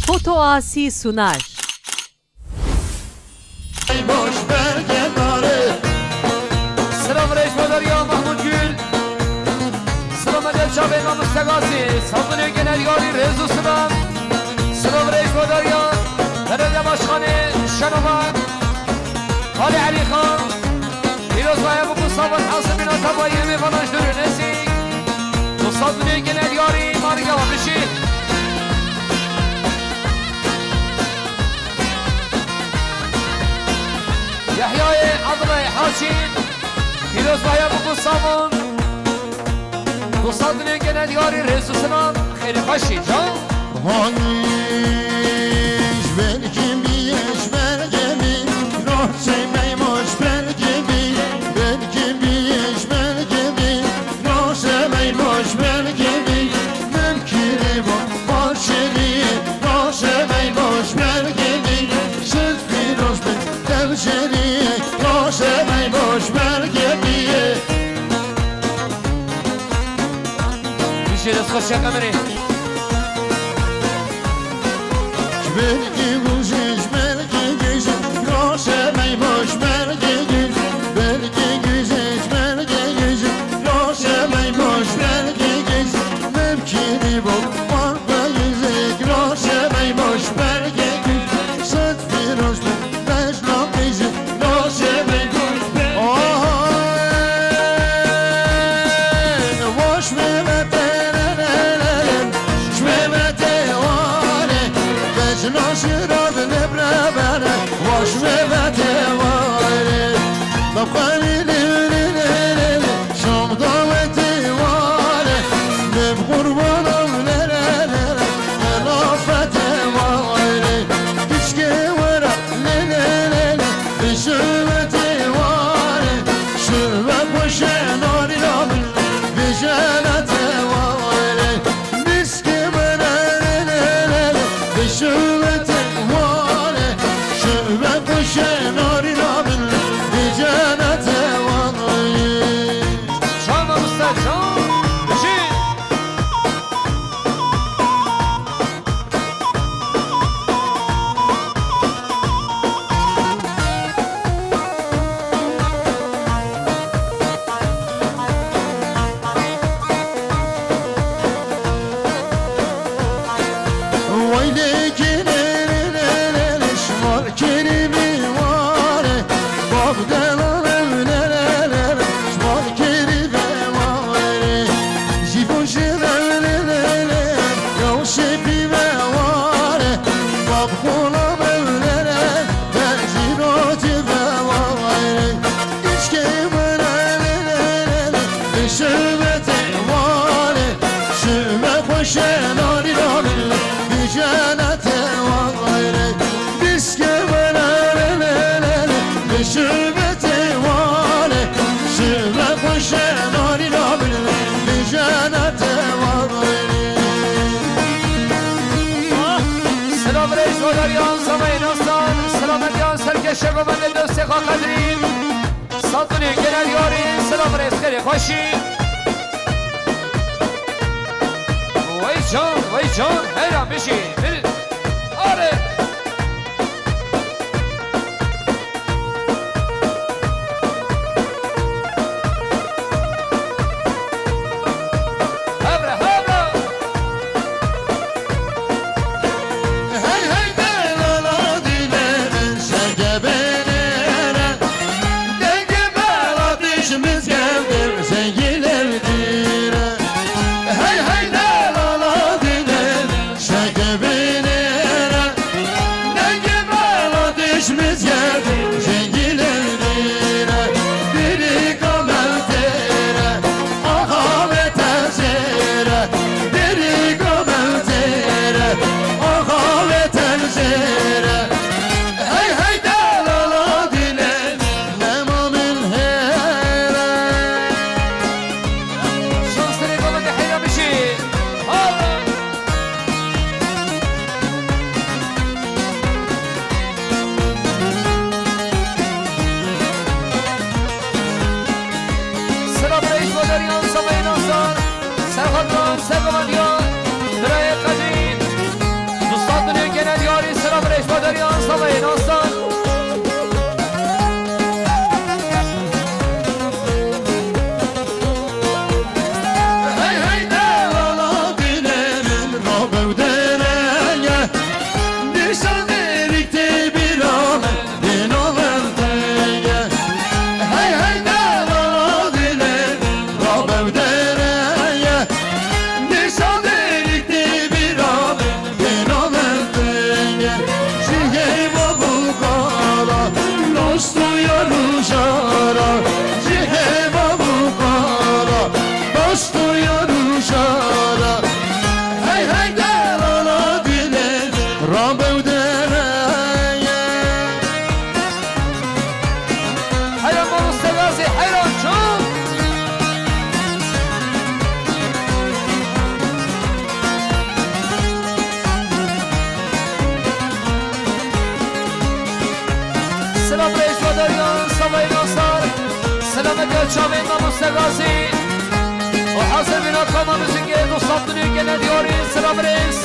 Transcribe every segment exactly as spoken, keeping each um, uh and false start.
Foto Asi sunar. Boş belge darı. Selam reis Madariya Mahmut Gül. Selam Edep Çavê Mamuste Gazi. Saldırı Genel Yari Rezu Selam. Selam reis Madariya. Belediye Başkanı Şenova. Ali Ali Khan. Pîrozbaya Bûk û Savan Hasibîn Atabayî Mêvanajûrê Nesî. Û Saldûnê Genel Yarî Marî Gava Bişî. Yehyayê Abdulay Haçî. Pîrozbaya Bûk û Savan. Û Saldûnê Genel Yarî Rêz û Sinan. Xêrê xweşî can. Haniş belki bir belki bir roşe meymoş belki bir belki bir belki bir roşe meymoş belki bir mümkünü bu başını roşe meymoş belki bir süt bir roş bir devşeri roşe meymoş belki bir. Bir şey de sıkışacak Emir'i. Belki gülsüz, belki gülsüz, roşe meymoş, belki gül. Belki gülsüz, belki gülsüz, roşe meymoş, belki gül. Mümkünü bu, var ve yüzük, roşe meymoş, belki gül. Süt bir roş, beş lap yüzük, roşe meymoş, belki. Oy, boş ver. Şmemete ware, vecna şiraz nebrevere, vaş mevete ware. Nabxali li li li li li, şam daveti ware, neb qurbanam le le le le, xelafete ware. Piçke wera le le le le, vişmete ware, şive poşe narîna min, vijene te ware. Miskê min e, le, le, le, le, bi şûvete ware, şûve xweşe narîna min, bi cenete ware. Çal mamoste, çal. Bijî. Weylekî lê lê lê lê lê, şmal kerî vê ware, bab delal ew lê lê lê lê, şmal kerî vê ware. Jî bo jî lê lê lê lê, yaw şêpî vê ware, bab xulam ew lê lê, be jî rotî vê ware. Îşkê min e lê lê lê lê, bi şûvete ware, şûve xweşe narîna min, bi cenete ware. Îşkê min e lê lê lê lê, bi şûvete ware, şûve xweşe narîna min, bi cenete ware. Ah, selam reis Odaryan, Samayê Nastan, selametiyan serkeşe ve ben de dostê xwe Qedrî. Saldunê genel yarî, selam rêz xêrê xweşî. Wey can, wey can, heyran bijî. Bil, are. Hebra, hebra. Hey hey delala dile, seke benere. Denge bela dişimiz geldi, sevgiler dire. Hey hey delala dile, seke benere. Hey, hey, delala dilê min, rabe û dereye. Nîşan derîk tê bîra min, dîna min tenge. Hey, hey, delala dilê min, rabe û dereye. Nîşan derîk tê bîra min, Bênavendenge, ji hêva bû qala, dost û yar û jara, ji hêva bû qala, dost û yar û jara. Hey, hey, delala dilê, rabe û dereye. Heyran mamoste Gazî, heyran çû. Selam reis Badariyan, Savayê Nasar. Selamet ya çavên mamoste Gazî. O hazir bîna kama muzîkê, dostan dilê gele diyarî. Selam reis.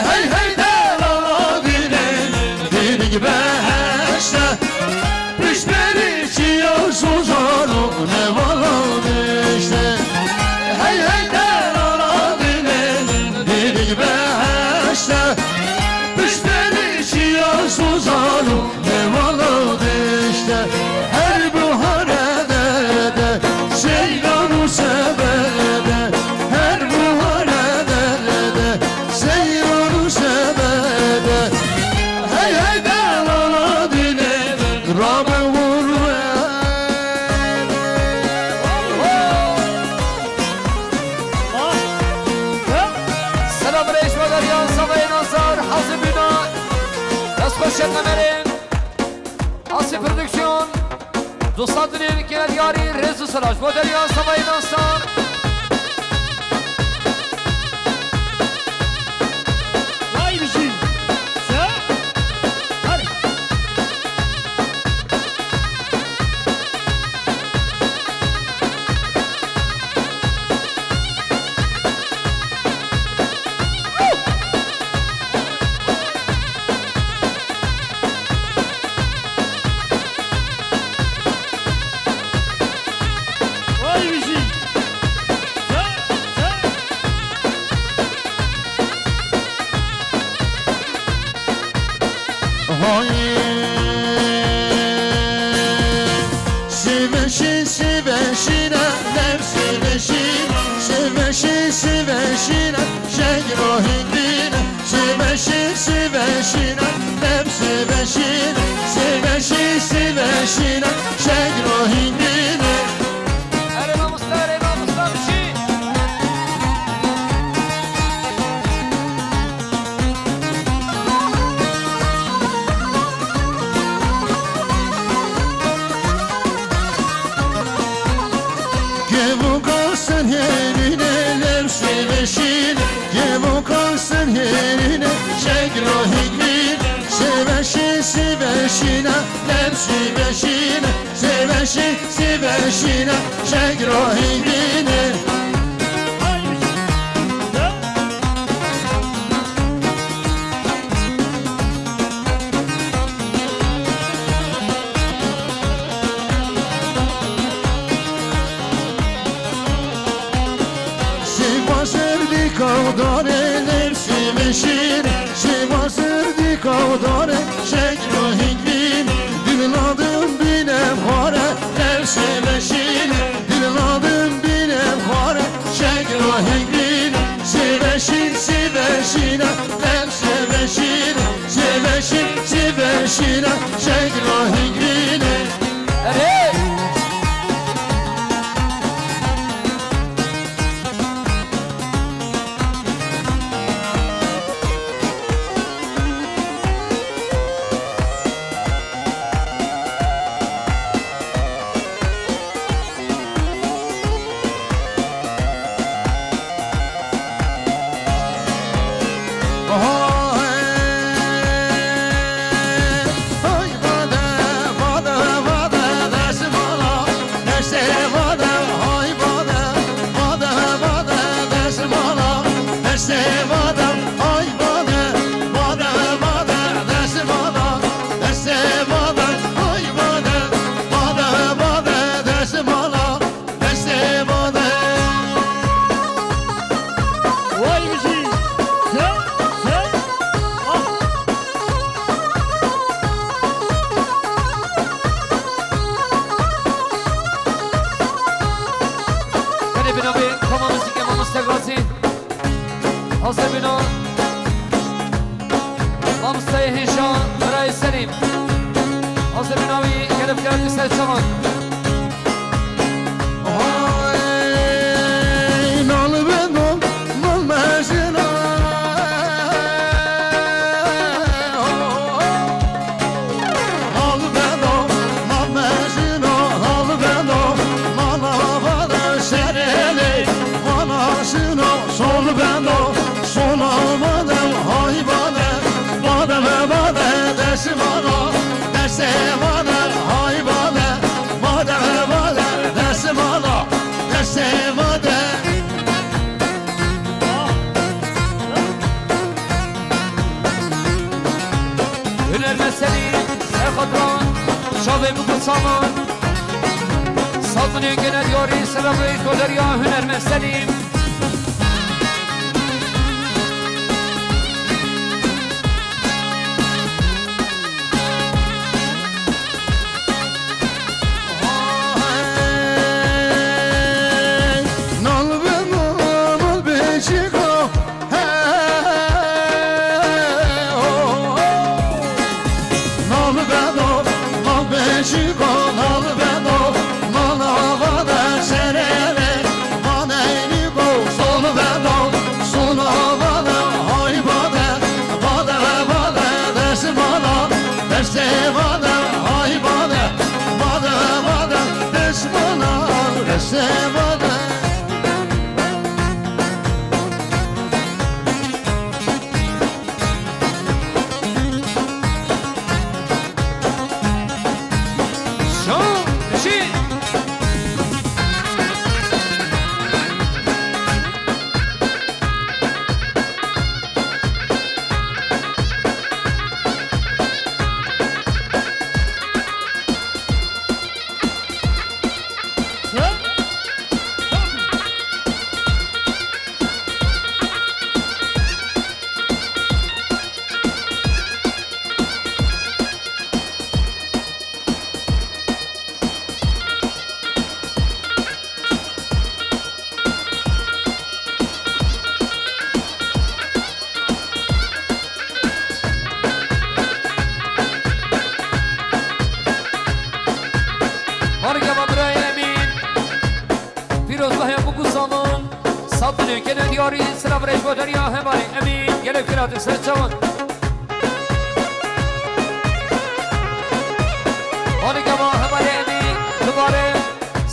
Hey, hey, delala dilê, dilîk behişte. Piştberî çiya sozan û nevala dişte. Hey, hey, delala dilê, dilîk behişte. Piştberî çiya sozan û Hevala dişte, her buhare de de, seyran û sebede, her buhare de de, seyran û sebede. Hey, hey, delala dilê, rabe vurve. Selam reis Badariyan, Savayê Nasar, hazir bîna. Dest xweş et Emerên. Asî Prodüksiyon, dosta dilê kene diyarî, rêz û selaş bo Derya Savayê Nasar. Vay bijî. Se? Hadi. Vay bijî. Sa, sa. Hay. Siveşin, siveşine, lev siveşin. Siveşin, siveşine, şegro hindine. Siveşî, siveşîne, dem siveşîne, siveşî, siveşîne, şegro hindîne. Erê mamosta, erê mamosta, bişî. Kevoka ser herîne, lev siveşîne. Kevoka ser herîne, şegro hingvîne, siveşî, siveşîne, dem siveşîne, siveşî, siveşîne, şegro hingvîne. Şêma serdî kawdane, lev sêveşîn. Şêma serdî kawdane, şeklo hingvîn. Dil nadim bîne xware, lev sêveşîn. Dil nadim bîne xware, şeklo hingvîn. Sêveşîn, sêveşîne, lev sêveşîn. Sêveşîn, sêveşîne, şeklo hingvîne. Erê! Hazir bîna. Mamosteyê hêja, birayê Selîm. Hazir bîna wî gelek gelek ser çavan. Ay, nal beno, nal mejino. Hal beno, hal mejino, hal beno, mala vale şerele, vana şino, sol beno, sola vale, hay vale, vale ve vale, desi vale, dese vale, hay vale, vale ve vale, desi vale, dese vale. Hunermend Selîm, ser xatira çavê min ku saman. Sazunê gene diyarî, sera vêj goderiya Hunermend Selîm. Nal beno, nal beşiko. Hey, oh, oh. Nal beno, nal beşiko, nal beno, nal avade şerere, vaneyniko, sol beno, sol avade, hay bade, bade, bade, desmana, deste bade, hay bade, bade, bade, desmana, deste bade. Harika birayê Emîn. Pîrozbahiya Bûk û Saman, sed milyon gene diyarî, sira bi rêjbederiya hevalê Emîn, gelek filat û ser çavan. Harika va hevalê Emîn, dubare,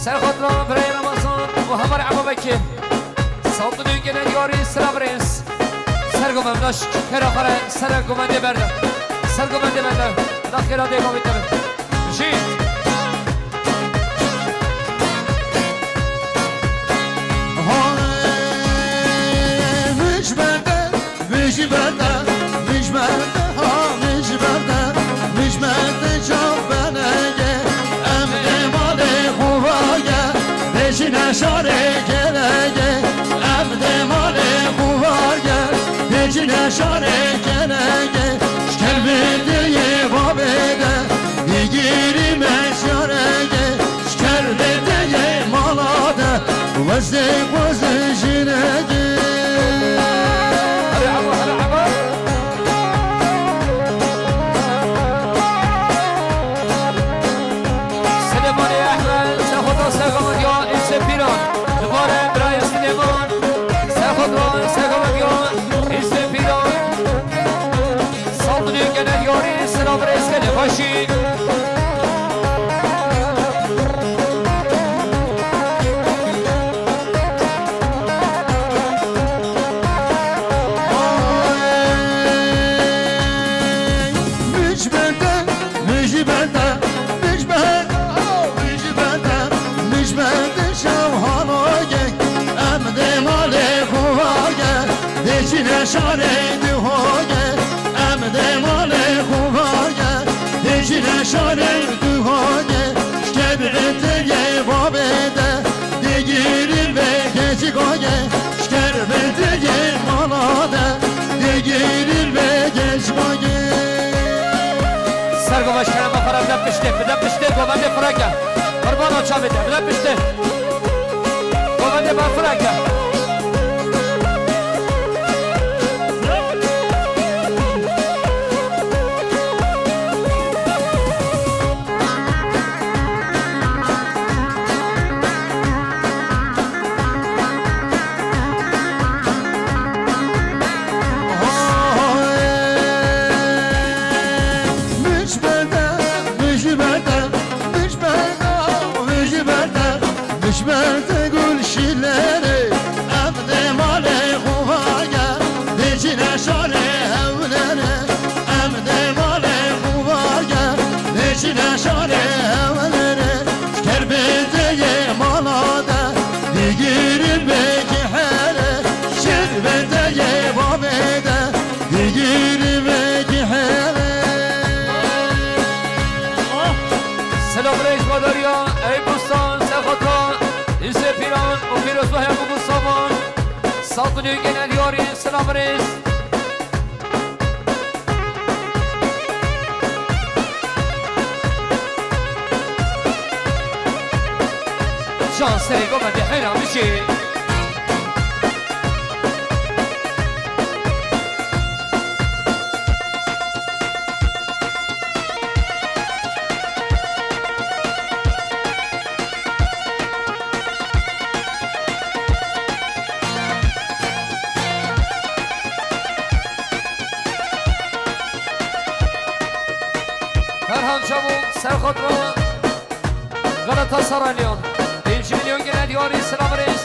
ser xatira birayê Ramazan û hevalê Ebubekir. Sed milyon gene diyarî, sira bi rêz. Ser govend, naş, kera xare, sere govendê berde. Ser govendê berde. Da xêra dê govendê berde. Jî. Hay, mij berde, mij berde, mij berde, ha, mij berde, mij berde, çav benege, em dê malê xwe vage, dê jî neşarê gerege, em dê malê xwe vage, dê jî neşarê gerege, ji kelbê dê yê babê de, digirî me şarege. Şker bê te yê mala de, wezê xwezê jinekê. Hadi Ebo, hadi Ebo. Silêmanê Ehmed, Sexota Sexamediya, Îsê Pîran. Dubare birayê Silêman, Sexota Sexamediya, Îsê Pîran. Saldırı gene yarı sıra bir eskene başı. Mücberde, mücberde, mücberde, mücberde, mücberde şevhanoge, em de male kuvage, de çine şare duhoge. Em dê malê xwe vage, hêjî neşarê duhoge, ji ked êteyê babê de, dê girîn vê keçî goge, ji ked êteyê mala de, dê girîn vê keç goge. Ser govend ji kerema xwe re bide piştê, bide piştê govendê fireke. Qurbana çavê te, bide piştê. Govendê ber fireke. Erde gul şîlere, em dê malê xwe vage, dê çîne şarê hewlere, em dê malê xwe vage, dê çîne şarê hewlere. Ker bê te yê mala de, digirî bê kî here, şêr bê te yê bavê de, digirî bê kî here. Selam reis madariya, ey bustan, sexata, îzê pîran û pîrozbahê Bûgû Savan. Sağ olun, gene diyarî, selam reis. Can serê goma de heyran bişî. Ferhan Çavuk, Serxot Ro, Galatasaray Lyon. Pêncî milyon gene diyarî, selam reis.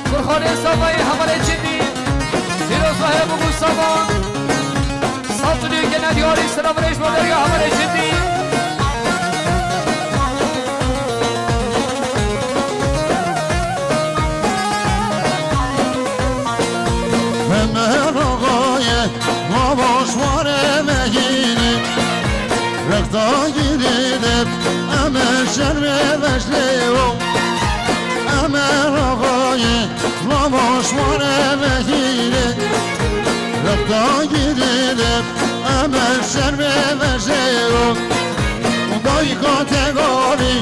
Kurxanê Savayê hevalê Cindî. Pîroz Bahê Bûgû Savan. Sat û nî gene diyarî, selam rêj bo derya hevalê Cindî. Hemer Ağayê, lavaş ware mehînî. Rexta girî de, Emer şerve veşlê o. Emer Ağayê, lavaş ware mehînî. Rexta girî de, Emer şerve veşlê o. Dayka te garî,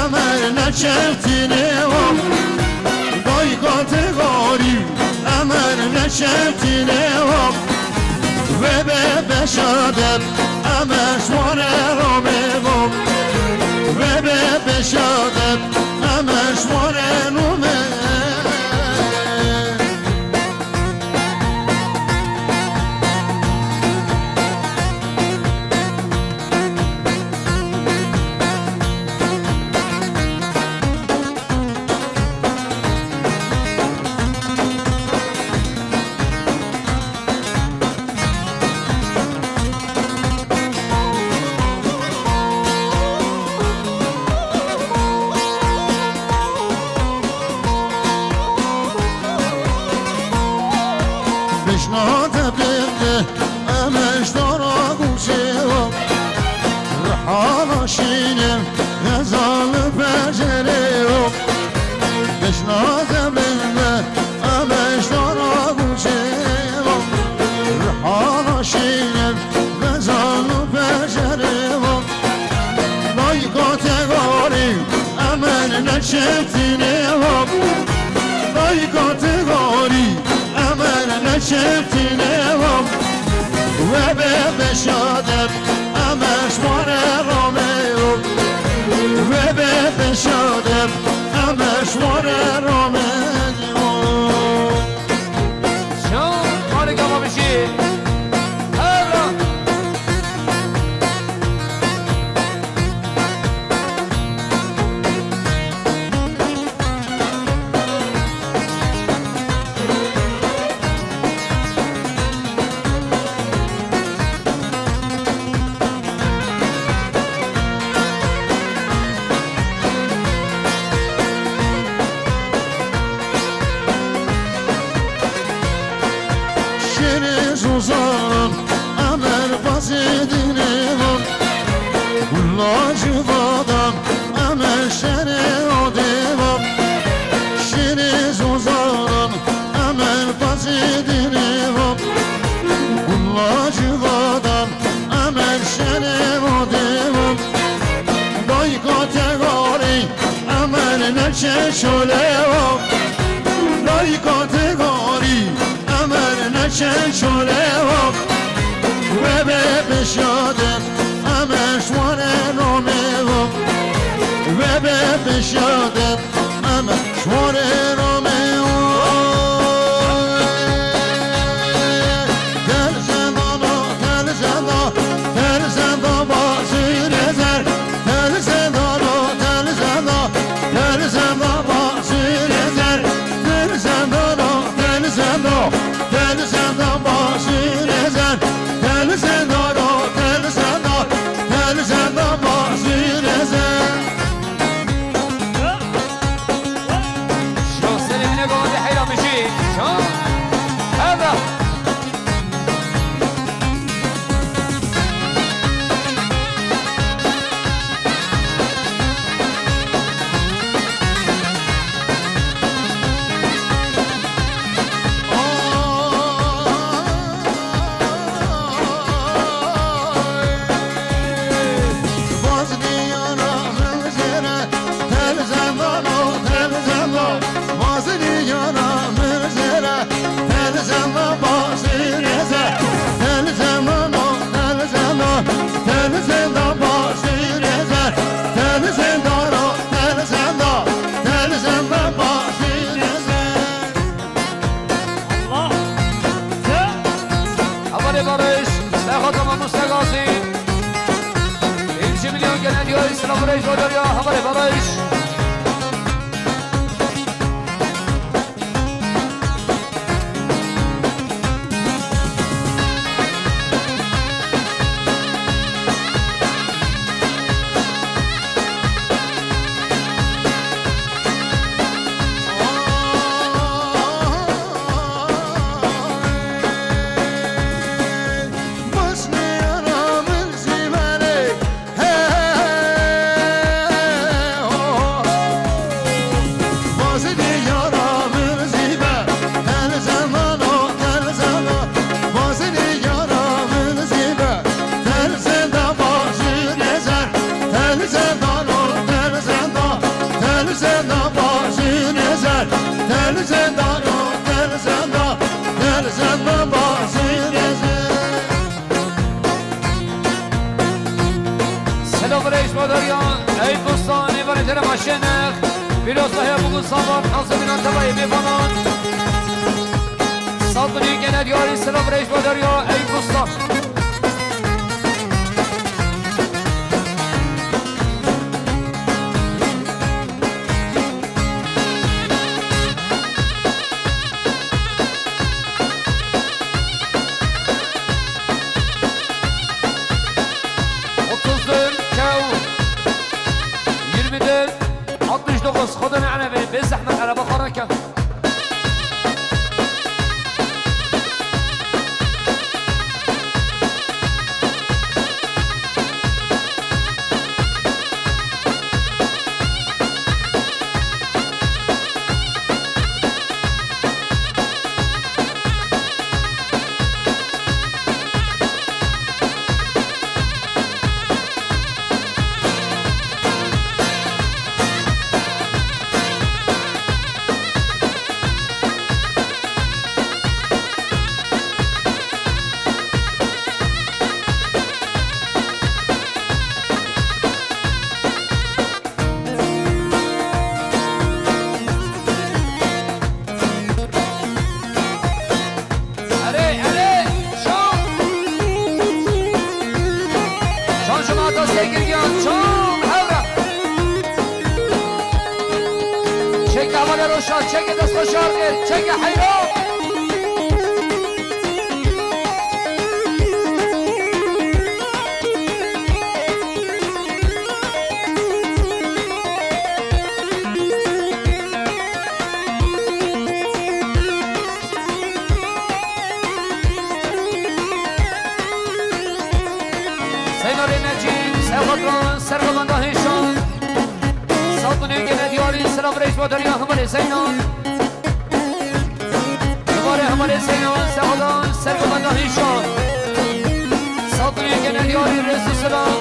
Emer neçeftînê o. Dayka te garî, Emer neçeftînê o. Wê be beşa deb, em ji wan re romê bû. Wê be beşa deb, em ji wan re nûme. Bejna te bende, em ji dara gûşê we. Rihala şîne, xezal li pencerê we. Bejna te bende, em ji dara gûşê we. Rihala şîne, xezal li pencerê we. Dayika te garî, em ê neçeftînê we. Dayika te garî, em ê neçeftînê we. Wê be beşa deb, em ji wan re romê we. Wê be beşa deb, em ji wan re romê we. Şan, harika babişî. Hevra. Şêrê zozanan, em ê bazê dinê van. Gula civadan, em ê şerê odê van. Şêrê zozanan, em ê bazê dinê van. Gula civadan, em ê şerê odê van. Dayika te garî, em ê neçe şolê we. Dayika te garî, em ê neçe şolê we. Wê be beşa deb, em ji wan re romê we. Wê be beşa deb, em ji wan re romê we. Tel zendana, tel zenda, tel zenda bazirê zer. Tel zendana, tel zenda, tel zenda bazirê zer. Tel zendana, tel zenda, tel zenda bazirê zer. Tel zendana, tel zenda, tel zenda bazirê zer. Şaserê min e, gavê heyra min jî. Şa-, hevra. Allah. Hevalê Barış, Serhat Aman Musa Gazi. Birinci milyon gelen diyor, İslam Barış, Hoca ya, Hevalê Barış. Derya, ey Bostan, êvarê Terema Şênex, Fîlozof Heya Bûgû Savan, Hezirîna Tevayê Mêvanan. Saltanê gele diyarî, silav rêş bo derya, ey Bostan. Otuz dört, çew, yirmi dört, altmış dokuz, Xwedê me ene bê, bê zehmet araba xwe reke. Erê, erê, şan. Şan şima destê girgiyan, şan, hewra. Çeke hevalê roşa, çeke dest xweşar kir, çeke heyran. Seyna Rênecî, Sewxatran, Sergovenda Hêşan. Saltanê gele diyarî, silav rêş bo derya, hevalê Seyna. Hevalê, hevalê Seyna, Sewxatran, Sergovenda Hêşan. Saltanê gele diyarî, rêz û silav.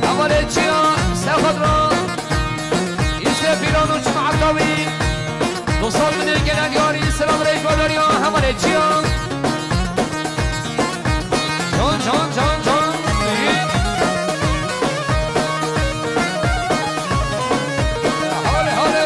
Hevalê çiya, Sewxatran, îşte pîran û çima Eqawî. Dostlar, binê gelen yarî, selam rêş bo derya, hevalê çiya. Can, can, can, can. Hale, hale.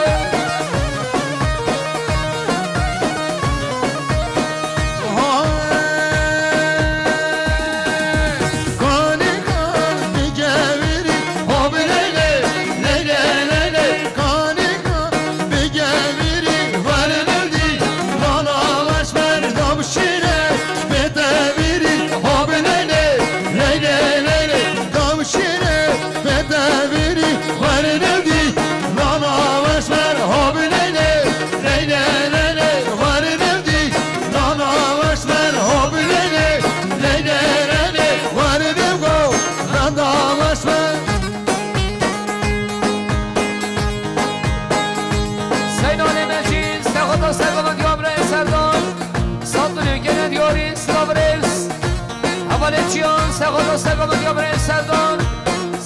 Sexo do sego min diya birê Serdar.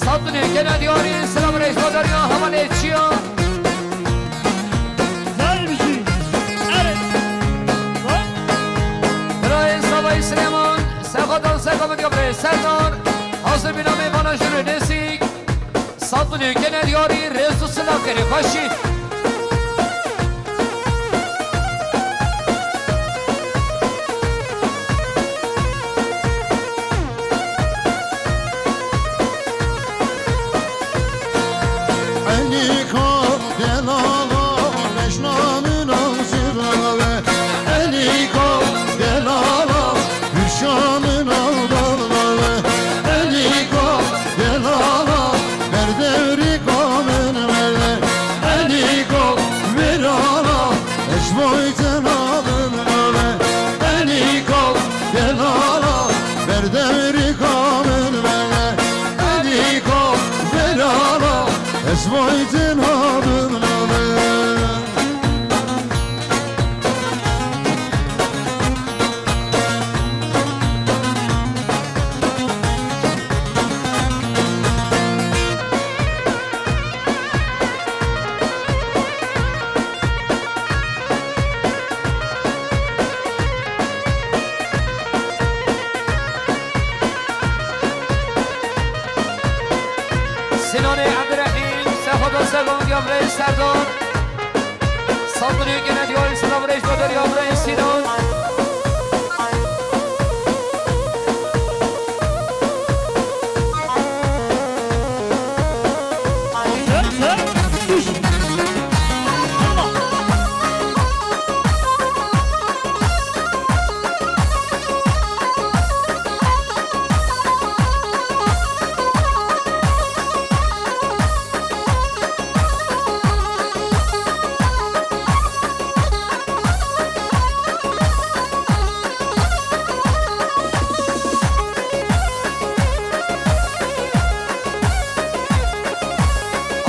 Sat nê gene diyarî, silav rêj bo dariya, hevalê çiya. Zay bijî. Erê. Birayê Savayî Silêman, sexo do sego min diya birê Serdar. Hazir bîna mêvana jûrê nêzîk. Sat nê gene diyarî, rêz û silav kerê xweşî. Elîka delala, leşna min ew zirave. Elîka delala, hişa min ew dalave. Elîka delala, berdewrîka min mele. Elîka verala, ez boy tena bimname. Elîka delala, berdewrîka min mele. Elîka verala, ez boy tena bimname. Sinanê Ebdurehîm, sexo do sego min diya birê Serdar. Saldırı gene diyor, Sinan Reis Böder ya, Reis Sinan.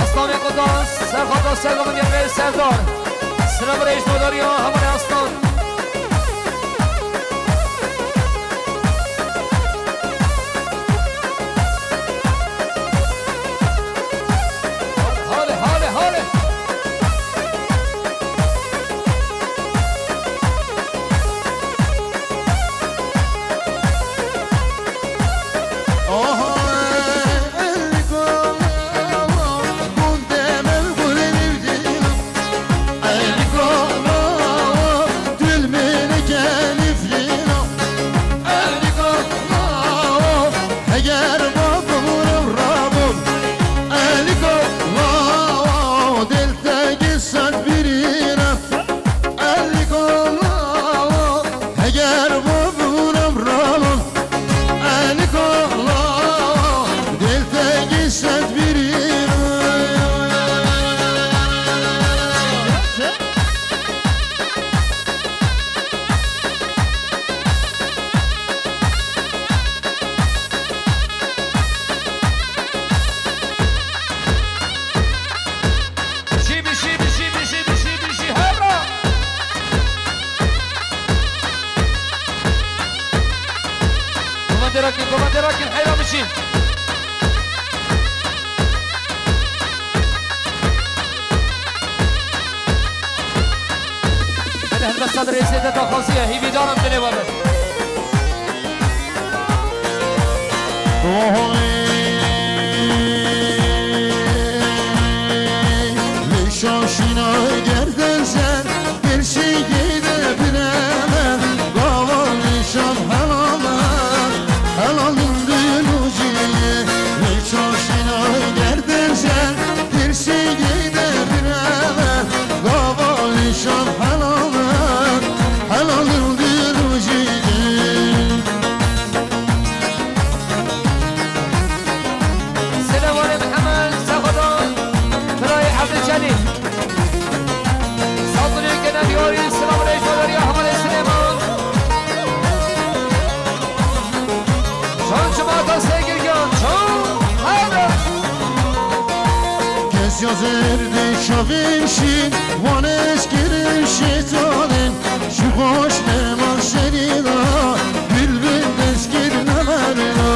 Aslanê Qudans, serxata serva min yemê Serdar. Sinan Reis Böder ya, hevalê Aslan. Hale, hale, hale. Bijî, bijî, bijî, hevra. Komandê rakin, komandê rakin, heyra bijî. Hadi helbesta dirê zêde daxwaziye, hîvîdarim dilê we be. Vay, vê şaşîna gerden ser, gerçeği de bilemem. Gava nişan helal, helal dün uciye. Vê şaşîna gerden ser, gerçeği de bilemem. Gava nişan helal, helal dün uciye. Selamanê Mihemed, Sexodan, Birayê Evdî Celîl. Saldırı gene diyoruz, Sinan Reis Böder ya, hevalê Silêman. Çan çimata Sêgirgan, çan, haydi. Kes ya zerdê şavên şîn, wan ez kirin şêtanên. Ji xweş nema serî da, bilbil dest kir nemerda.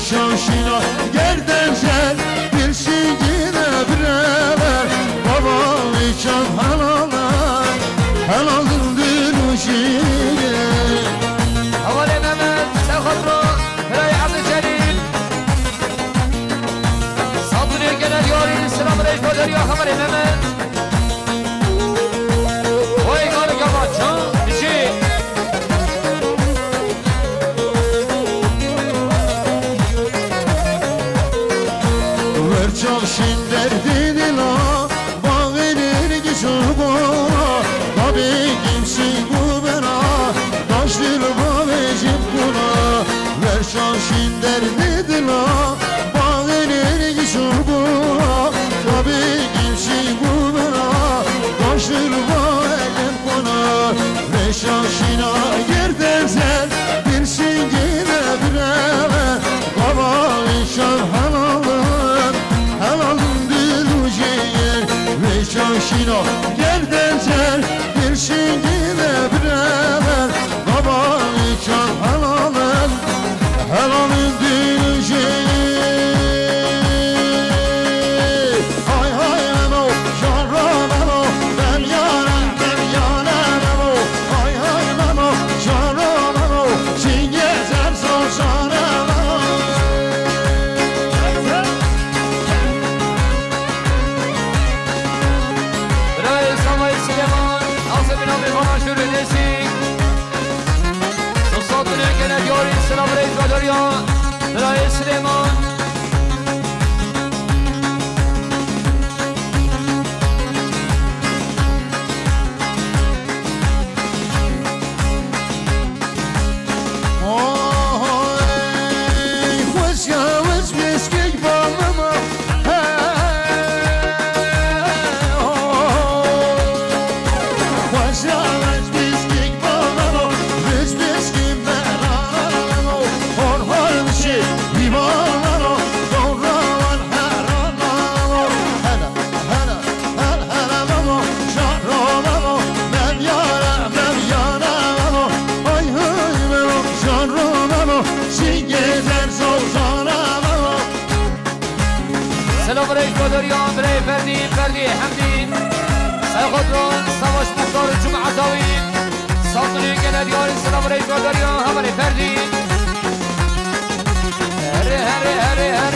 Şaşina gerden ser, bir şingine bireler, baba ve çam halala, halalın dil û jî. Hevalê Mehmet, Serxatro, Hiray Abdülcelil. Saldırıya gelen yarın, selam reis gönderiyor, hevalê Mehmet. Oy, garı gava, çan, dişi. Werçav şin derdê dila, baxê nergîs û gula, babê gimsî gubena, daş dil babê jim kuna. Werçav şin derdê dila, baxê nergîs û gula, babê gimsî gubena, daş dil babê jim kuna. Reşa şîna gerden ser, bir şingine bireve, baba şan helalın, helalın dil û jêr. Reşa şîna gerden ser, bir şingine bireve, baba şan helalın, helalın dil û jêr. Hay hay Memo, şaro Memo, ben yare, ben yare Memo. Hay hay Memo, şaro Memo, çingezer sorsana Memo. Birayê Savayê Silêman, Azemîn abi bana şöyle desin. Dostlar, dünya gene diyor, selam reis Badar ya. Birayê Silêman. Selam reis Badar ya, birayê Ferdî, Ferdî Hemdî. Serxatro, Savaş Muxtar, Cuma Dawî. Saldırıya gelen yarın, selam reis Badar ya, hevalê Ferdî. Here, here, here.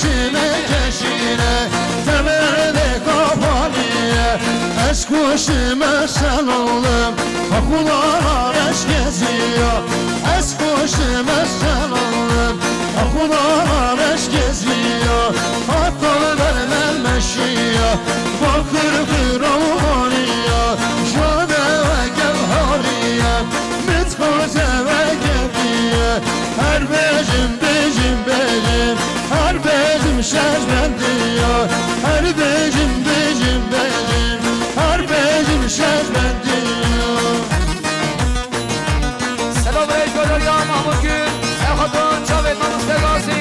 Çime keşîne, temerde kapaniye. Ez kuşime sen oldum, ha Xuda reş geziyor. Ez kuşime sen oldum, ha Xuda reş geziyor. Hatta vermem meşiye, bakır kıravaniye. Şade ve gevhariye. Mitxoze ve kediye, her bejim, bejim, bejim, her bejim şeş bendiyo, her bejim, bejim, bejim, her bejim şeş bendiyo. Selam reis Godar ya Mahmut Gül, Serhat'ın çavet Mahmut Segasi.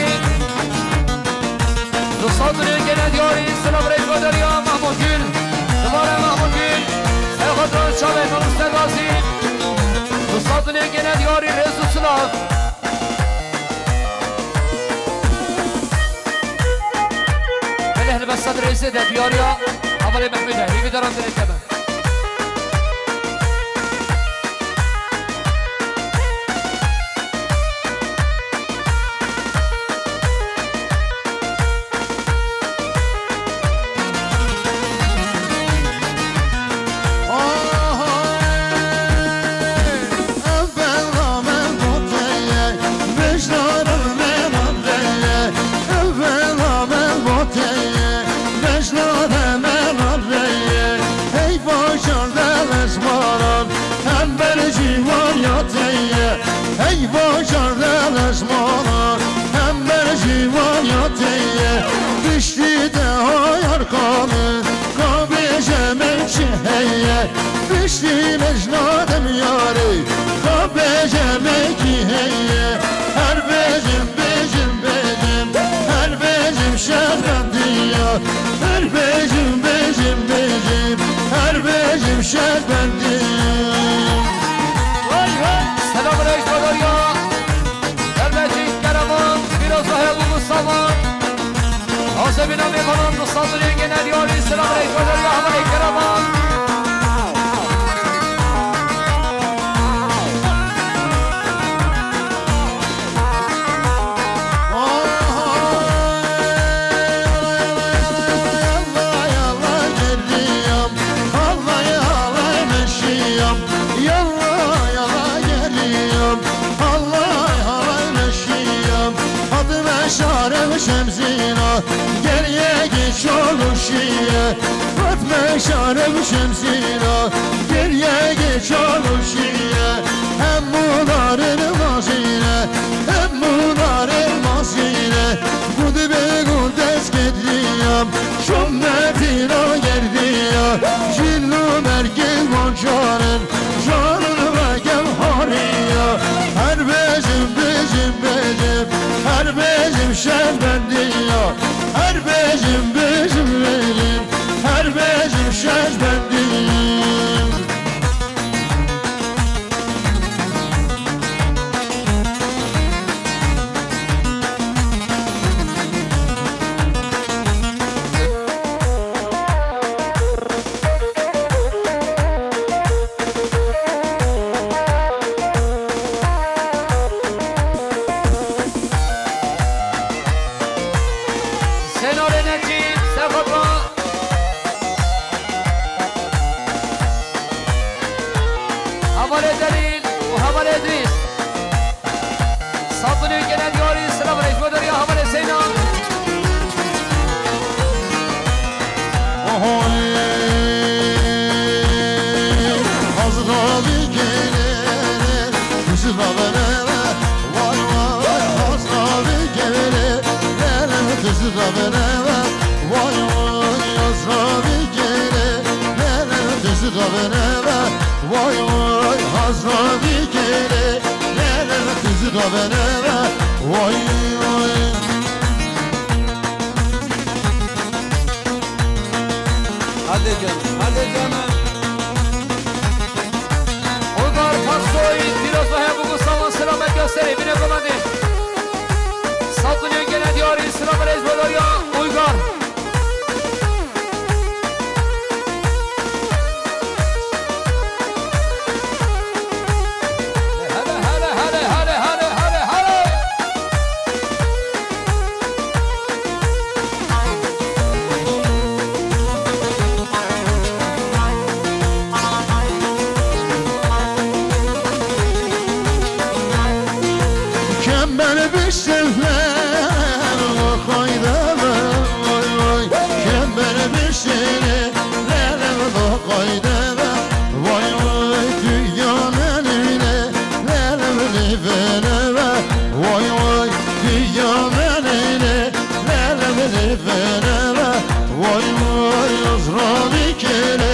Dostlar, gene diyarî, selam reis Godar ya Mahmut Gül. Dubare Mahmut Gül. Serhat'ın çavet Mahmut Segasi. Dostlar, gene diyarî, rêz û silav. Belê helbestan rêzê de diyar ya. Hevalê Mehmûd e, hêvî daran dilê te be. Hey vaşar delesmaran, hem berciwan ya teye. Hey vaşar delesmaran, hem berciwan ya teye. Piştî te hayar kame, ka bêje me çi heye. Piştî mejna dem yarê, ka bêje me kî heye. Her bêjim, bêjim, bêjim, her bêjim şer bendiya. Her bêjim, bêjim, bêjim, her bêjim şer bendiya. Vay vay. Selam reis Godar ya. Derbecik Keraman, Firoz Ahel Mustafa. Azebîna mêvanan, Mustafa Yengê Nediyarî, selam reis Godar ya, hevalê Keraman. Şarem şemzîna, geriye geç oluşiye. Fatme şarem şemzîna, geriye geç oluşiye. Hem mudarın mazine, hem mudarın mazine. Gudibe gudes gedriyam, şummetîna gerdiya. Jillu merkez bonçarin, şarın ve gevhariya. Her bêjim, bêjim, bêjim, her bêjim şer bendiya. Her bêjim, bêjim, bêjim, her bêjim şer bendiya. Senarê Necîb, Sexoba. Hevalê Delîl û hevalê Edrîs. Sabunê gene diyarî, silav reis Godar ya, hevalê Seyna. Ohoy, hazravi gele, kızı da bana, vay vay, hazravi gele, lele, kızı da bana, vay vay, hazravi gele, lele, kızı da bana, vay vay, hazravi gele, lele, kızı da bana, vay vay. Hadi canım, hadi canım. Uygar Paksoy, Firoz ve Hebuku Saman selamet gösteri, bine komedi. Satılıyor gene diyarî, selamet reis Godar ya, Uygar. Hele, hele, hele. Kele